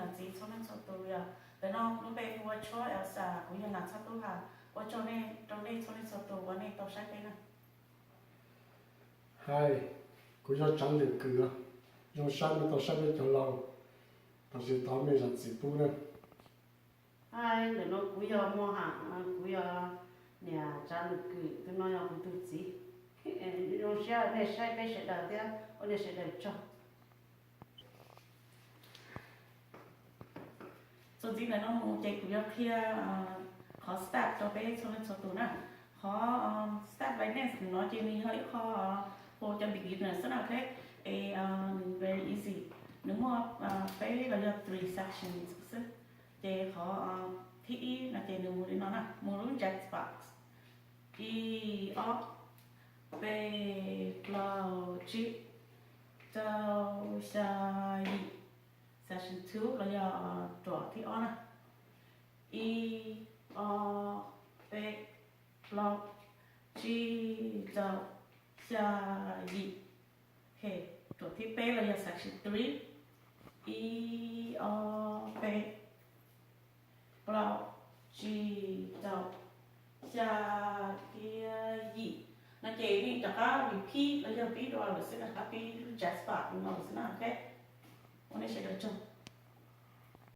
niam txiv txhua leej txhua tus yog. Ntawm no lub npe hu ua Tshuab Elsa, kuv yog Nam Txhoj Tub Has. Ua tsaug nej rau nej txhua leej txhua tus uas nej tau saib peb na. Hais, kuv yog Tsav Lwm Kws, zoo saib nej tau saib peb cov laug, tam sim thov nej zam txim pub na. Hais, ntawm no kuv yog Muas Ham, kuv yog niam Tsav Lwm Kws, tus no yog kuv tus txiv. Zoo siab nej saib peb sawv daws thiab ua nej sawv daws tsaug. Txuas ntxiv ntawm no mus ces kuv yuav qhia qhov start rau peb txhua leej txhua tus na. Qhov start finance no ces nws yog ib qho hu cov beginner xwb na, ok. Es nws very easy, nws muaj peb los yog three sections xwb. Ces qhov thib ib no ces nws mus li no na, mus lub Jackbox. Ib, ob, peb, plaub, tsib, rau, xya, yim. Section two los yog ruam thib ob na. Ib, ob, peb, plaub, tsib, rau, xya, yim. Ok, ruam thib peb los yog section three. Ib, ob, peb, plaub, tsib, rau, xya, thiab yim. No ces nej rov qab repeat los yog pib dua lawm xwb, rov qab pib lub Jackbox no lawm xwb na, ok. Ua nej sawv daws tsaug.